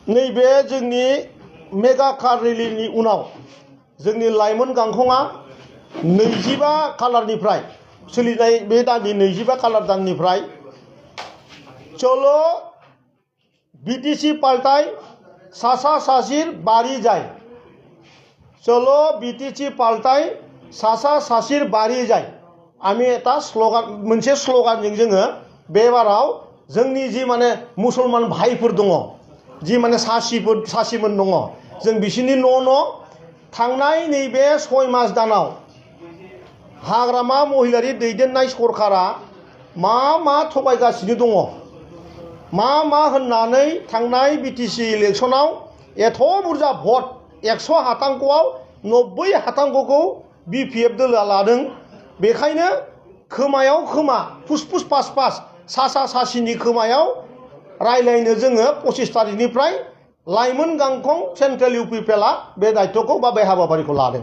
नैबे जोंनि mega car रेलीनि उनाव जोंनि लाइमोन गांखंआ 25 खालारनिफ्राय सोलिनाय बे दाननि 25 खालार दाननिफ्राय चलो बीटीसी पाल्टाय सासा सासिर बारी जाय चलो बीटीसी पाल्टाय सासा सासिर बारी जाय आमी एटा स्लोगान मोनसे स्लोगानजों जोङो बे बाराव जोंनि जि माने मुसलमान भाइफोर दङ जि माने सासिमोन दङ जों बिसिनि न' थांनाय नैबे 6 मास दानाव हाग्रामा महिलारि दैदेननाय सरकारा मा थगायगासिनो दङ मा होननानै थांनाय बीटीसी इलेक्शनाव एथ' बुरजा भट 100 हातांक'आव 90 हातांक'खौ बीपीएफ दोलोआ लादों बेखायनो खोमायाव खोमा फुसफुस पास सासा सासिनि खोमायाव रायलायनो जोङो 25 तारिखनिफ्राय लाइमोन गांखं सेन्ट्रेल इउपिपिएलआ बे दायित्वखौ बा बे हाबाफारिखौ लादों।